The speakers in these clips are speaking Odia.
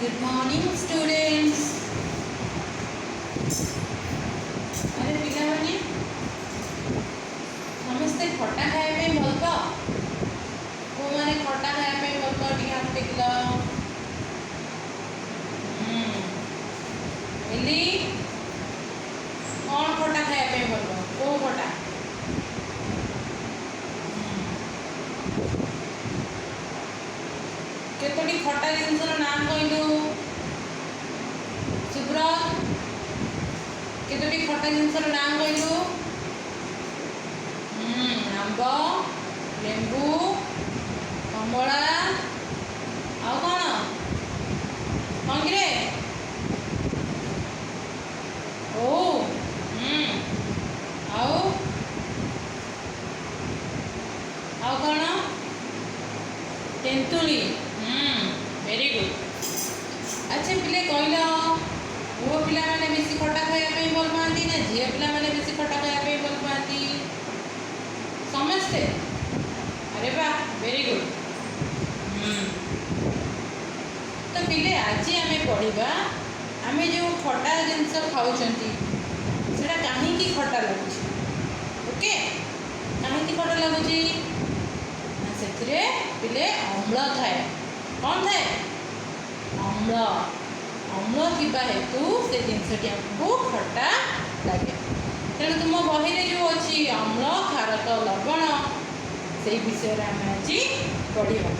Good morning, students. ଆରେ ପିଲାମାନେ, ସମସ୍ତେ ଖଟା ଖାଇବା ପାଇଁ ଭଲ ପାଅ? କେଉଁମାନେ ଖଟା ଖାଇବା ପାଇଁ ଭଲ ପାଅ, ଟିକେ ହାତ ଟେକିଲ। ଏଲି, କ'ଣ ଖଟା ଖାଇବା ପାଇଁ ଭଲ ପାଅ? କେଉଁ ଖଟା? କେତୋଟି ଖଟା ଜିନିଷର ନାମ କହିଲୁ? ସୁବ୍ରତ, କେତୋଟି ଖଟା ଜିନିଷର ନାଁ କହିଲୁ? ଆମ୍ବ, ଲେମ୍ବୁ, କମଳା, ଆଉ କ'ଣ? କ'ଣ କିରେ? ଓଉ। ଆଉ ଆଉ କ'ଣ? ତେନ୍ତୁଳି। Very good. ଆଚ୍ଛା ପିଲେ, କହିଲ, ପୁଅ ପିଲାମାନେ ବେଶୀ ଖଟା ଖାଇବା ପାଇଁ ଭଲ ପାଆନ୍ତି ନା ଝିଅ ପିଲାମାନେ ବେଶୀ ଖଟା ଖାଇବା ପାଇଁ ଭଲ ପାଆନ୍ତି? ସମସ୍ତେ। ଆରେ ବା, ଭେରି ଗୁଡ୍। ତ ପିଲେ, ଆଜି ଆମେ ପଢ଼ିବା, ଆମେ ଯେଉଁ ଖଟା ଜିନିଷ ଖାଉଛନ୍ତି, ସେଇଟା କାହିଁକି ଖଟା ଲାଗୁଛି? ଓକେ, କାହିଁକି ଖଟା ଲାଗୁଛି ନା ସେଥିରେ ପିଲେ ଅମ୍ଳ ଥାଏ। କ'ଣ ଥାଏ? ଅମ୍ଳ। ଅମ୍ଳ ଥିବା ହେତୁ ସେ ଜିନିଷଟି ଆମକୁ ଖଟା ଲାଗେ। ତେଣୁ ତୁମ ବହିରେ ଯେଉଁ ଅଛି ଅମ୍ଳ, ଖାରକ, ଲବଣ, ସେଇ ବିଷୟରେ ଆମେ ଆଜି ପଢ଼ିବା।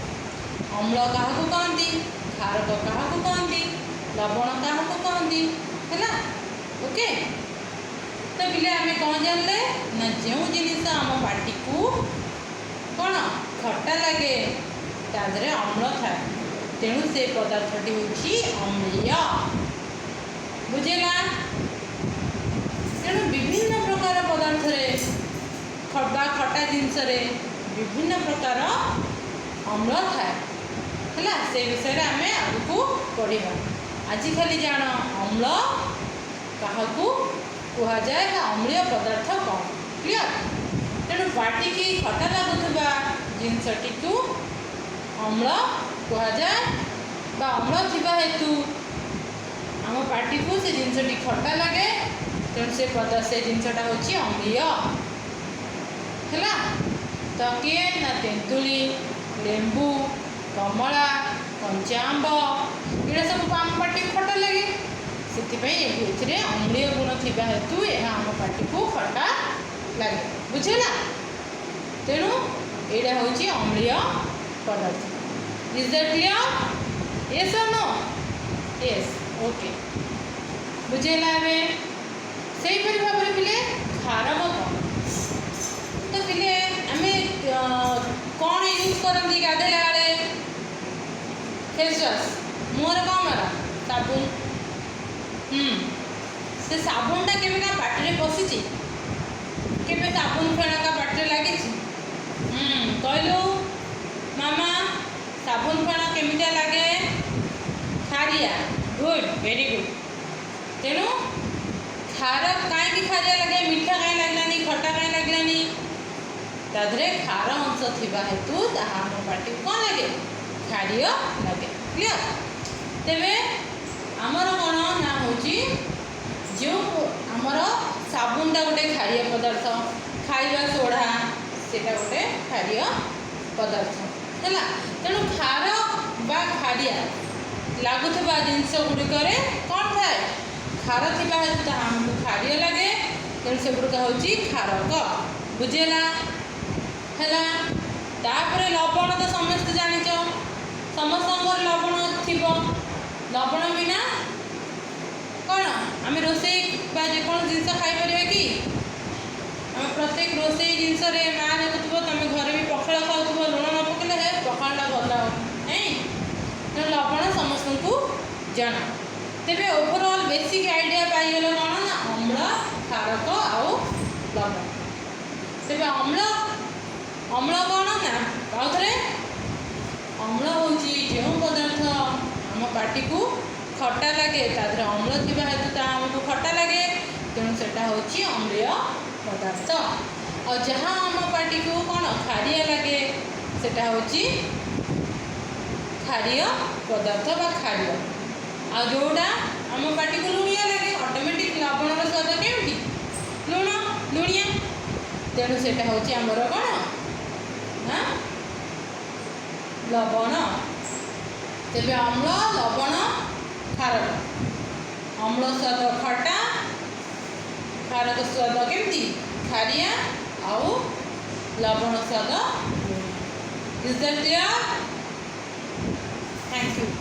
ଅମ୍ଳ କାହାକୁ କହନ୍ତି, ଖାରକ କାହାକୁ କହନ୍ତି, ଲବଣ କାହାକୁ କହନ୍ତି, ହେଲା? ଓକେ। ତ ପିଲେ, ଆମେ କ'ଣ ଜାଣିଲେ ନା ଯେଉଁ ଜିନିଷ ଆମ ପାଟିକୁ କ'ଣ ଖଟା ଲାଗେ, ତା ଦେହରେ ଅମ୍ଳ ଥାଏ। ତେଣୁ ସେ ପଦାର୍ଥଟି ହେଉଛି ଅମ୍ଳୀୟ। ବୁଝିଲା? ତେଣୁ ବିଭିନ୍ନ ପ୍ରକାର ପଦାର୍ଥରେ ବା ଖଟା ଜିନିଷରେ ବିଭିନ୍ନ ପ୍ରକାର ଅମ୍ଳ ଥାଏ, ହେଲା? ସେ ବିଷୟରେ ଆମେ ଆଗକୁ ପଢ଼ିବା। ଆଜି ଖାଲି ଜାଣ ଅମ୍ଳ କାହାକୁ କୁହାଯାଏ ବା ଅମ୍ଳୀୟ ପଦାର୍ଥ କ'ଣ। କ୍ଲିଅର? ତେଣୁ ପାଟିକି ଖଟା ଲାଗୁଥିବା ଜିନିଷଟିକୁ ଅମ୍ଳ କୁହାଯାଏ ବା ଅମ୍ଳ ଥିବା ହେତୁ ଆମ ପାଟିକୁ ସେ ଜିନିଷଟି ଖଟା ଲାଗେ। ତେଣୁ ସେ ଜିନିଷଟା ହେଉଛି ଅମ୍ଳୀୟ, ହେଲା? ତ କିଏ ନା ତେନ୍ତୁଳି, ଲେମ୍ବୁ, କମଳା, କଞ୍ଚା ଆମ୍ବ, ଏଇଟା ସବୁ ଆମ ପାଟିକୁ ଖଟା ଲାଗେ। ସେଥିପାଇଁ ଏଥିରେ ଅମ୍ଳୀୟ ଗୁଣ ଥିବା ହେତୁ ଏହା ଆମ ପାଟିକୁ ଖଟା ଲାଗେ। ବୁଝିଲା? ତେଣୁ ଏଇଟା ହେଉଛି ଅମ୍ଳୀୟ ପଦାର୍ଥ। Is that clear? Yes or no? Yes, okay. ବୁଝିହେଲା? ଏବେ ସେହିପରି ଭାବରେ ପିଲେ, ଖାରକ କ'ଣ? ତ ପିଲେ, ଆମେ କ'ଣ ୟୁଜ୍ କରନ୍ତି ଗାଧେଇଲା ବେଳେ? Face wash. ମୁହଁରେ କ'ଣ ମାର? ସାବୁନ। ସେ ସାବୁନଟା କେବେ କା ପାଟିରେ ପଶିଛି? କେବେ ସାବୁନ ଫେଣ କା ପାଟିରେ ଲାଗିଛି? କହିଲୁ ମାମା, ସାବୁନ ଫେଣ କେମିତିଆ ଲାଗେ? ଖାରିଆ। Good, very good. ତେଣୁ ଖାର କାହିଁକି ଖାରିଆ ଲାଗେ? ମିଠା କାହିଁ ଲାଗିଲାନି? ଖଟା କାହିଁ ଲାଗିଲାନି? ତା ଦେହରେ ଖାର ଅଂଶ ଥିବା ହେତୁ ତାହା ଆମ ପାଟିକୁ କ'ଣ ଲାଗେ? ଖାରିୟ ଲାଗେ। କ୍ଲିଅର? ତେବେ ଆମର କ'ଣ ନା ହେଉଛି ଯେଉଁ ଆମର ସାବୁନଟା ଗୋଟେ ଖାରିୟ ପଦାର୍ଥ, ଖାଇବା ସୋଢ଼ା ସେଇଟା ଗୋଟେ ଖାରିୟ ପଦାର୍ଥ, ହେଲା? ତେଣୁ ଖାର ବା ଖାରିଆ ଲାଗୁଥିବା ଜିନିଷ ଗୁଡ଼ିକରେ କ'ଣ ଥାଏ? ଖାର ଥିବା ହେତୁ ତାହା ଆମକୁ ଖାରିୟ ଲାଗେ। ତେଣୁ ସେଗୁଡ଼ିକ ହେଉଛି ଖାରକ। ବୁଝିହେଲା? ହେଲା। ତାପରେ ଲବଣ ତ ସମସ୍ତେ ଜାଣିଛ, ସମସ୍ତଙ୍କ ଘରେ ଲବଣ ଥିବ। ଲବଣ ବିନା କ'ଣ ଆମେ ରୋଷେଇ ବା ଯେକୌଣସି ଜିନିଷ ଖାଇପାରିବା କି? ଆମେ ପ୍ରତ୍ୟେକ ରୋଷେଇ ଜିନିଷରେ ମା ଦେଖୁଥିବ, ତମେ ଘରେ ବି ପଖାଳ ଖାଉଥିବ, ଲୁଣ ନ ପକେଇଲେ ହେ ପଖାଳଟା ଭଲ ଲାଗୁନି, ନାଇଁ? ତେଣୁ ଲବଣ ସମସ୍ତଙ୍କୁ ଜଣା। ତେବେ ଓଭରଅଲ୍ ବେସିକ୍ ଆଇଡ଼ିଆ ପାଇଗଲ କ'ଣ ନା ଅମ୍ଳ, ଖାରକ ଆଉ ଲବଣ। ତେବେ ଅମ୍ଳ କ'ଣ ନା ଆଉ ଥରେ, ଅମ୍ଳ ହେଉଛି ଯେଉଁ ପଦାର୍ଥ ଆମ ପାଟିକୁ ଖଟା ଲାଗେ, ତା ଦେହରେ ଅମ୍ଳ ଥିବା ହେତୁ ତାହା ଆମକୁ ଖଟା ଲାଗେ। ତେଣୁ ସେଟା ହେଉଛି ଅମ୍ଳୀୟ ପଦାର୍ଥ। ଆଉ ଯାହା ଆମ ପାଟିକୁ କ'ଣ ଖାରିଆ ଲାଗେ, ସେଟା ହେଉଛି ଖାରିୟ ପଦାର୍ଥ ବା ଖାରିୟ। ଆଉ ଯେଉଁଟା ଆମ ପାଟିକୁ ଲୁଣିଆ ଲାଗେ, ଅଟୋମେଟିକ୍ ଲବଣର ସ୍ୱାଦ କେମିତି? ଲୁଣ, ଲୁଣିଆ। ତେଣୁ ସେଇଟା ହେଉଛି ଆମର କ'ଣ ନା ଲବଣ। ତେବେ ଅମ୍ଳ, ଲବଣ, ଖାରକ। ଅମ୍ଳ ସ୍ୱାଦ ଖଟା, ଖାରକ ସ୍ୱାଦ କେମିତି? ଖାରିଆ। ଆଉ ଲବଣ ସ୍ୱାଦ। Is that clear? Thank you.